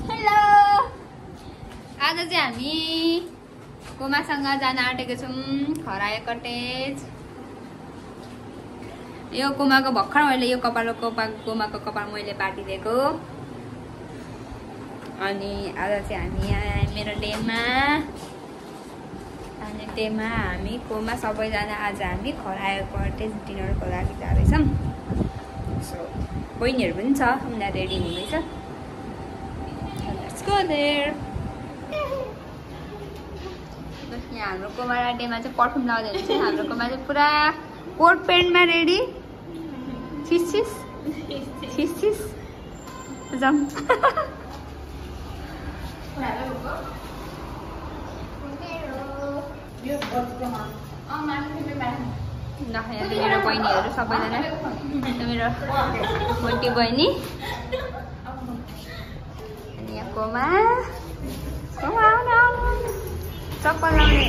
Hello आज चाहिँ हामी कोमासँग जान आँटेको छौँ खरायो कटेज। यो कोमाको भर्खर मैले यो कोमाको कपाल मैले बाटिदिएको। अनि आज चाहिँ हामी यहाँ मेरो डेमा अनि डेमा हामी कोमा सबैजना आज हामी खरायो कटेज डिनरको लागि जाँदैछौँ। सो बहिनीहरू पनि छ, उनीहरू रेडी हुँदैछ। Let's go there. यहाँ हाम्रो कोमा र डेमा चाहिँ पर्फ्युम लाउँदै हुन्छ। हाम्रो कोमा चाहिँ पुरा कोट प्यान्टमा रेडी। छिस जाम यहाँ मेरो बहिनीहरू सबैजना, मेरो मोटी बहिनी अनि यहाँ कोमा चप्पल लाउने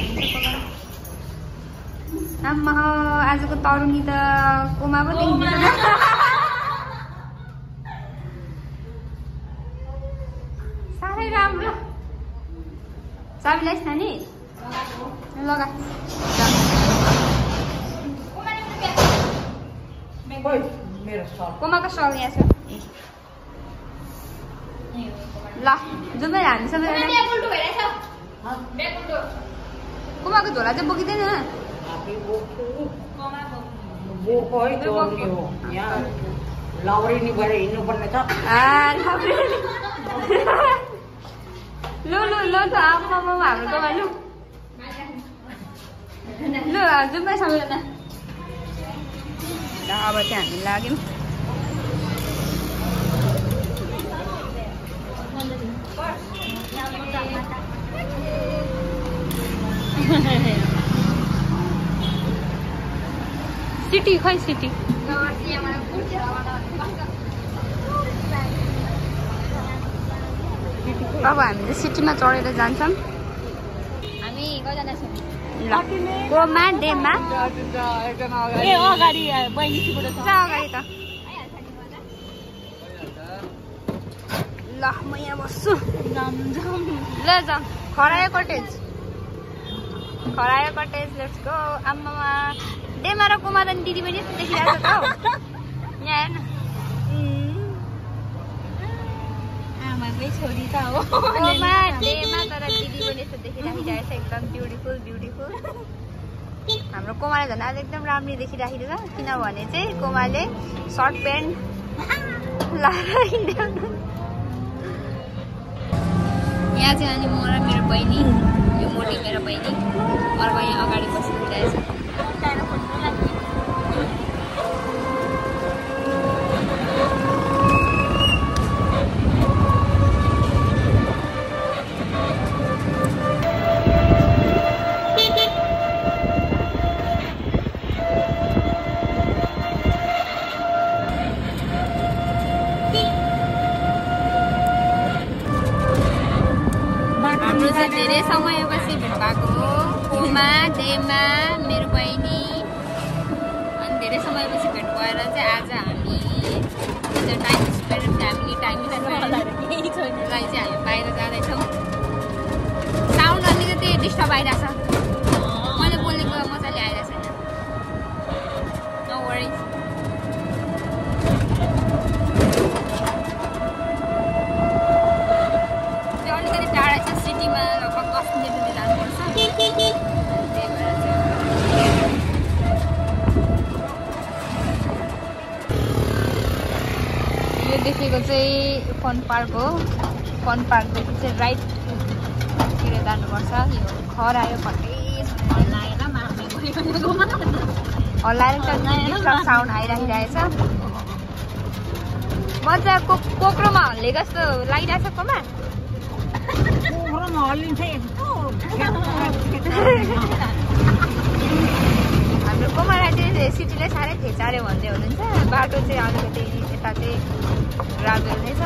आम्मा आजको तरुनी त कोमा पो देखिन्छ। साह्रै राम्रो चाबी नानी लगा कोमाको सल यहाँ छ। ल जाउँ हामी सबैजना। कोमाको झोला चाहिँ बोकिँदैन। ल त आमा हाम्रो कोमा लु जाउँ सबैजना। ल अब चाहिँ हामी लाग्यौँ। सिटी खै सिटी अब हामी चाहिँ सिटीमा चढेर जान्छौँ। हामी कतिजना छौँ? ल कोमा डेमा अगाडि अगाडि त ल म यहाँ बस्छु। ल जाउँ खरायो कटेज लेट्स गो। आम्मामा डेमा र कोमा त दिदी पनि यस्तो देखिरहेको छ हौ। यहाँ हेर्न आमाकै छोरी त हो कोमा डेमा, तर दिदी पनि यस्तो देखिरहेको छ। एकदम ब्युटिफुल हाम्रो कोमाले झन् आज एकदम राम्ररी देखिराखेको छ, किनभने चाहिँ कोमाले सर्ट प्यान्ट लगाएर हिँड्यो। यहाँ चाहिँ अनि म र मेरो बहिनी, यो मोटी मेरो बहिनी अर्को यहाँ अगाडि बसिरहेछ। धेरै समयपछि भेट भएको हो कोमा डेमा मेरो बहिनी। अनि धेरै समयपछि भेट भएर चाहिँ आज हामी टाइम स्पेन्ड फ्यामिली टाइम स्पेन्डलाई चाहिँ हामी बाहिर जाँदैछौँ। साउन्ड अलिकति डिस्टर्ब आइरहेछ, मैले बोलेको मजाले आइरहेको छैन। No worries. अलिकति टाढा छ सिटीमा, लगभग 10 मिनट जति जानुपर्छ। यो देखेको चाहिँ फन पार्क हो। फन पार्कदेखि चाहिँ राइटतिर जानुपर्छ। यो खरायो कटेज हल्लाएर साउन्ड आइराखिरहेछ। मजाको कोक्रोमा हल्ले जस्तो लागिरहेछ कोमा। हाम्रो कोमालाई चाहिँ सिटीले साह्रै थेचार्यो भन्दै हुनुहुन्छ। बाटो चाहिँ अलिकति यता चाहिँ ग्राभेल नै छ,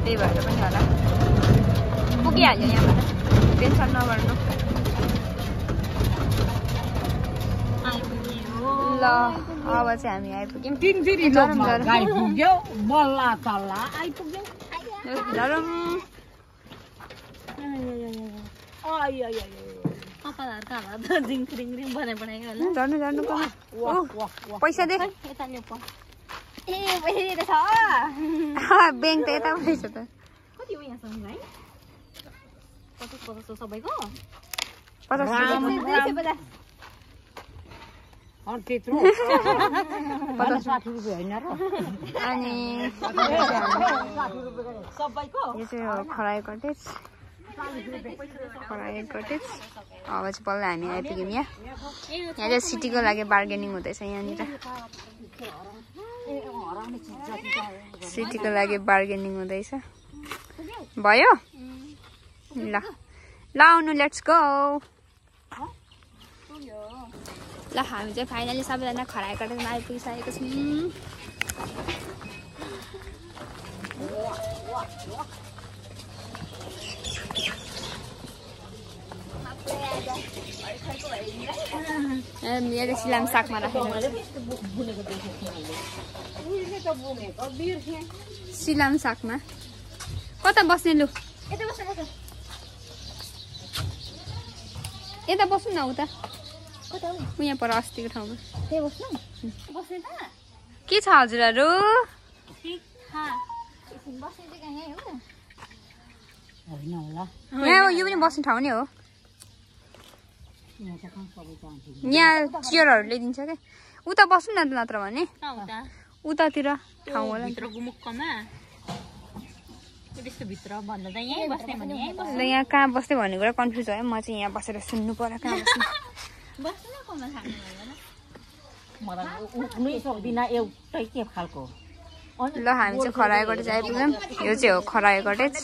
त्यही भएर पनि होला पुगिहाल्यो यहाँबाट, टेन्सन नगर्नु। ल अब चाहिँ हामी आइपुग्यौँ। कपालहरु काला त जिङक्रिङ रिङ बनायो होला झर्नु पैसा दे यता ल्याउ प ए पैसा दिएर छ ब्याङ्क त यता रहेछ त कति हो यहाँसम्म भाइ 50 सबैको 50 त्यत्रो 60 रुपियाँ होइन र अनि सबैको यो चाहिँ हो खरायो कटेज अब चाहिँ बल्ल हामी आइपुग्यौँ यहाँ चाहिँ सिटीको लागि बार्गेनिङ हुँदैछ यहाँनिर सिटीको लागि बार्गेनिङ हुँदैछ भयो ल आउनु लेट्स गो ल हामी चाहिँ फाइनली सबैजना खरायो कटेजमा आइपुगिसकेको छौँ यहाँ सिलाम सागमा राखेर सिलाम सागमा कता बस्ने लु यता बस्नु न उता यहाँ पर अस्तिको ठाउँमा के छ हजुरहरू यहाँ यो पनि बस्ने ठाउँ नै हो यहाँ चेयरहरू ल्याइदिन्छ क्या उता बस्नु न नत्र भने उतातिर ठाउँ होला यहाँ कहाँ बस्ने भन्ने कुरा कन्फ्युज भयो म चाहिँ यहाँ बसेर सुन्नु पर्यो कहाँ सक्दिनँ एउटै के खालको ल हामी चाहिँ खरायो कटेज आइपुग्यौँ यो चाहिँ हो खरायो कटेज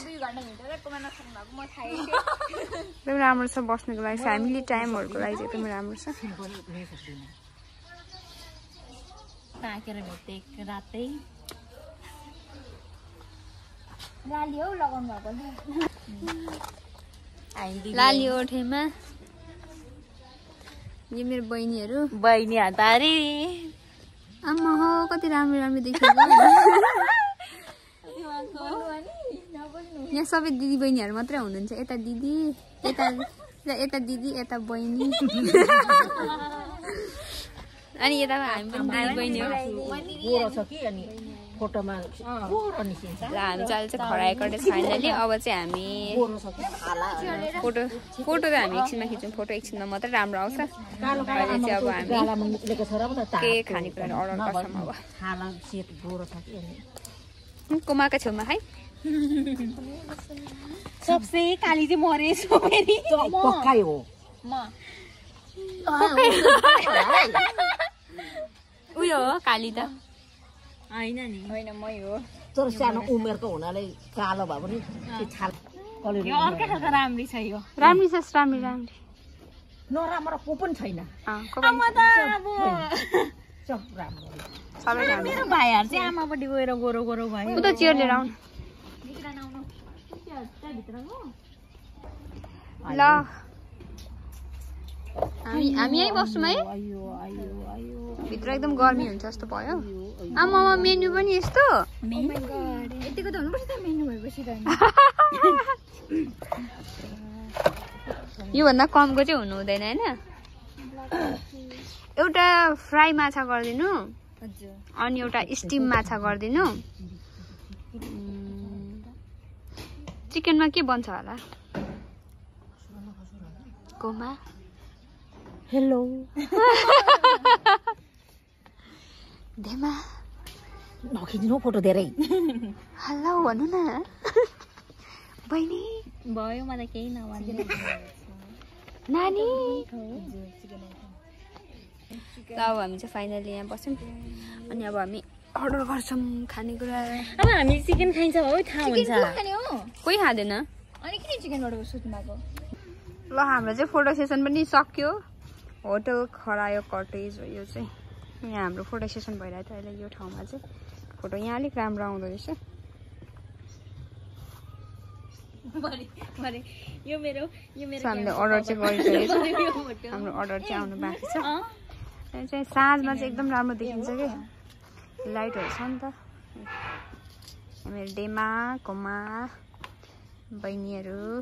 एकदम राम्रो छ बस्नुको लागि फ्यामिली टाइमहरूको लागि चाहिँ एकदम राम्रो छ रातै लाली ओठेमा यो मेरो बहिनीहरू हतारी आमा हो कति राम्रो राम्रो देखिन्छ यहाँ सबै दिदी बहिनीहरू मात्रै हुनुहुन्छ यता दिदी यता दिदी यता बहिनी अनि यता हामी पनि दिदी बहिनी गोरो छ कि अनि फोटोमा गोरो निस्किन्छ ल हामी चाहिँ खरायो कटेज फाइनली अब चाहिँ हामी फोटो त हामी एकछिनमा खिच्छौँ फोटो एकछिनमा मात्रै राम्रो आउँछ अहिले चाहिँ अब हामी के खानेकुराहरू अर्डर गर्छौँ अब कोमाका छेउमा है सबसे काली चाहिँ मरेछु फेरि पक्कै हो उयो हो काली त होइन नि होइन मै हो तर सानो उमेरको हुनाले कालो भए पनि छाल यो अर्कै खालको राम्री छ यो राम्री छ राम्री नराम्रो को पनि छैन मेरो भाइहरू चाहिँ आमापट्टि गएर गोरो गोरो भयो उता चेयर लिएर आउनु ल हामी यहीँ बस्छौँ है भित्र एकदम गर्मी हुन्छ जस्तो भयो आमामा मेन्यु पनि यस्तो यतिको त हुनुपर्छ त मेन्यु भएपछि त योभन्दा कमको चाहिँ हुनु हुँदैन होइन एउटा फ्राई माछा गरिदिनु अनि एउटा स्टिम माछा गरिदिनु चिकनमा के बन्छ होला कोमा हेलो देमा नखिच्नु फोटो धेरै हेलो भन्नु न बहिनी भयो मलाई केही नभन्नु नानी ल अब हामी चाहिँ फाइनली यहाँ बस्छौँ अनि अब हामी अर्डर गर्छौँ खानेकुरा अब हामी चिकन खाइन्छ हो थाहा हुन्छ कोही खाँदैन अनि किन चिकन अर्डर सोध्नु भएको ल हाम्रो चाहिँ फोटो सेसन पनि सक्यो होटल खरायो कटेज हो यो चाहिँ यहाँ हाम्रो फोटो सेसन भइरहेको थियो अहिले यो ठाउँमा चाहिँ फोटो यहाँ अलिक राम्रो आउँदो रहेछ हामीले अर्डर चाहिँ गरिसकेको हाम्रो अर्डर चाहिँ आउनु बाँकी छ यहाँ चाहिँ साँझमा चाहिँ एकदम राम्रो देखिन्छ कि लाइटहरू छ नि त मेरो डेमा कोमा बहिनीहरू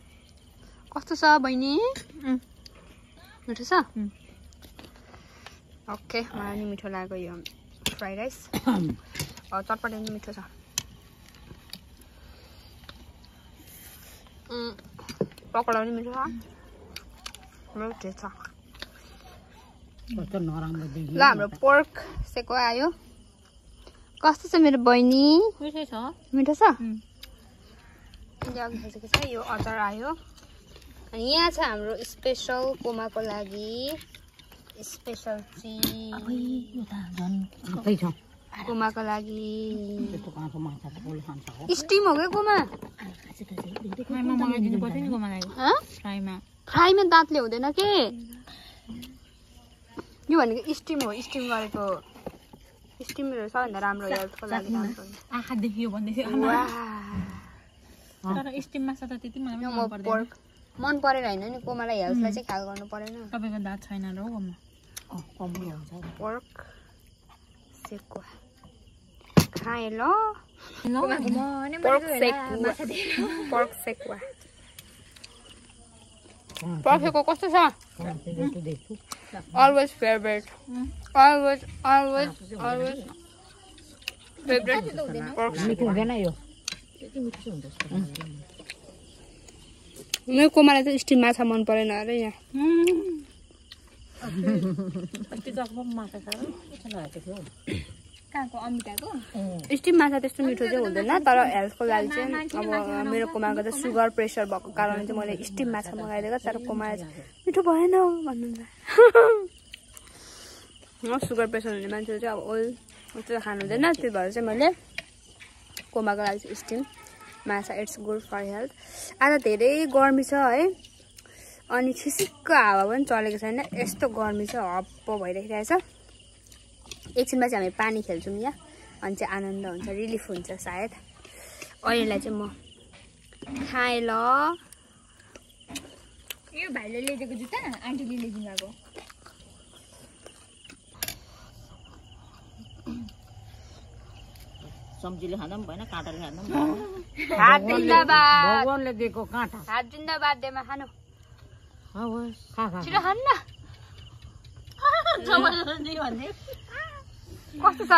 कस्तो छ बहिनी मिठो छ ओके मलाई नि मिठो लाग्यो यो फ्राइड राइस चटपटे पनि मिठो छ पकौडा पनि मिठो छ राम्रो टेस्ट छ ल हाम्रो पोर्क सेको आयो कस्तो छ मेरो बहिनी मिठो छ यो अचार आयो अनि यहाँ छ हाम्रो स्पेसल कोमाको लागि स्पेसल चिज कोमाको लागि स्टिम हो क्या कोमा फ्राईमा दाँतले हुँदैन के यो भनेको स्टिम हो स्टिम गरेको स्टिमहरू सबभन्दा राम्रो हेल्थको लागि राम्रो आँखा देखियो भन्दै थियो तर स्टिम माछा त त्यति मलाई मन पर्दैन मन परेर हैन नि कोमालाई हेल्थलाई चाहिँ ख्याल गर्नु परेन तपाईको दाँत छैन र हो कमलो हुन्छ पोर्क सेकुवा खाए ल पोर्क सेकुवा पर्खेको कस्तो छ अलवेज फेभरेट अलवेज फेभरेट मेरो कोमालाई चाहिँ स्टिम माछा मन परेन अरे यहाँ स्टिम माछा त्यस्तो मिठो चाहिँ हुँदैन तर हेल्थको लागि चाहिँ अब मेरो कोमाको त सुगर प्रेसर भएको कारणले चाहिँ मैले स्टिम माछा मगाइदिएको तर कोमाले चाहिँ मिठो भएन भन्नुहुन्छ सुगर प्रेसर हुने मान्छेले चाहिँ अब ओइल त्यो खानु हुँदैन त्यो भएर चाहिँ मैले कोमाको लागि चाहिँ स्टिम माछा इट्स गुड फर हेल्थ आज धेरै गर्मी छ है अनि छिसिक्क हावा पनि चलेको छैन यस्तो गर्मी छ हप्पो भइरहेको छ एकछिनमा चाहिँ हामी पानी खेल्छौँ यहाँ अनि चाहिँ आनन्द हुन्छ रिलिफ हुन्छ सायद अहिलेलाई चाहिँ म खाएँ ल यो भाइले ल्याइदिएको जुत्ता आन्टीले ल्याइदिनु भएको सब्जीले खाँदा पनि भएन काँटाले खाँदा पनि भगवानले दिएको काँटा हात जिन्दाबाद देमा खानु छिटो खानु न कस्तो छ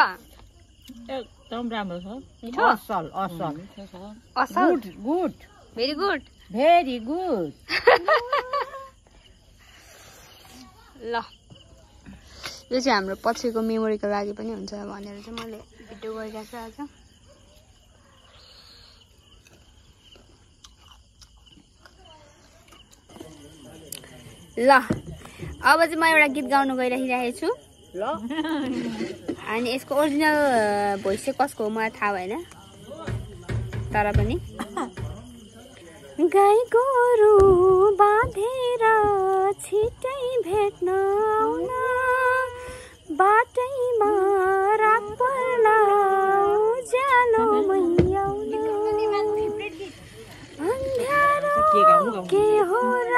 एकदम राम्रो छ मिठो असल असल असल good very good very good ल यो चाहिँ हाम्रो पछिको मेमोरीको लागि पनि हुन्छ भनेर चाहिँ मैले भिडियो गरिरहेको छु आज ल अब चाहिँ म एउटा गीत गाउनु गइरहेको छु ल अनि यसको ओरिजिनल भोइस चाहिँ कसको हो मलाई थाहा भएन तर पनि गाई गोरु बाँधेर छिटै भेट्न आउन बाटैमा रात पर्ला उज्यालो मैयाउन अन्ध्यारो के हो र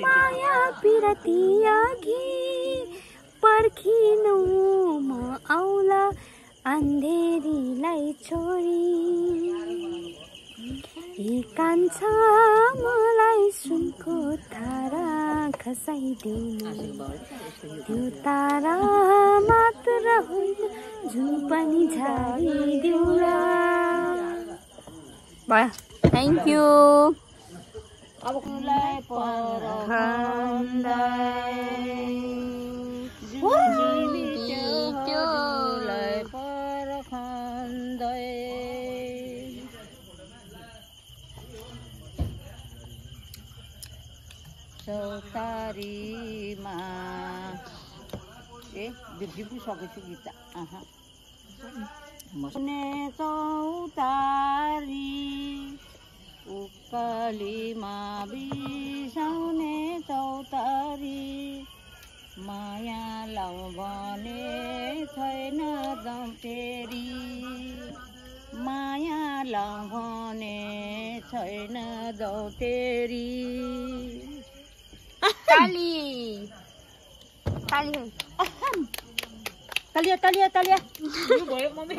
माया पिरती अघि पर्खिनु म आउला अन्धेरीलाई छोडी कान्छ मलाई सुनको तारा खसाइदिनु त्यो तारा मात्र होइन जुन पनि झारिदिउला भयो थ्याङ्क यू अब कुलाई चौतारीमा दिप्पु सकेछु गीत मने चौतारी उकालीमा बिसाउने चौतारी माया लाउ भने छैन दम्तेरी माया लाउ भने छैन दौतेरी ताली ताली तालिया तालिया तालिया भयो मम्मी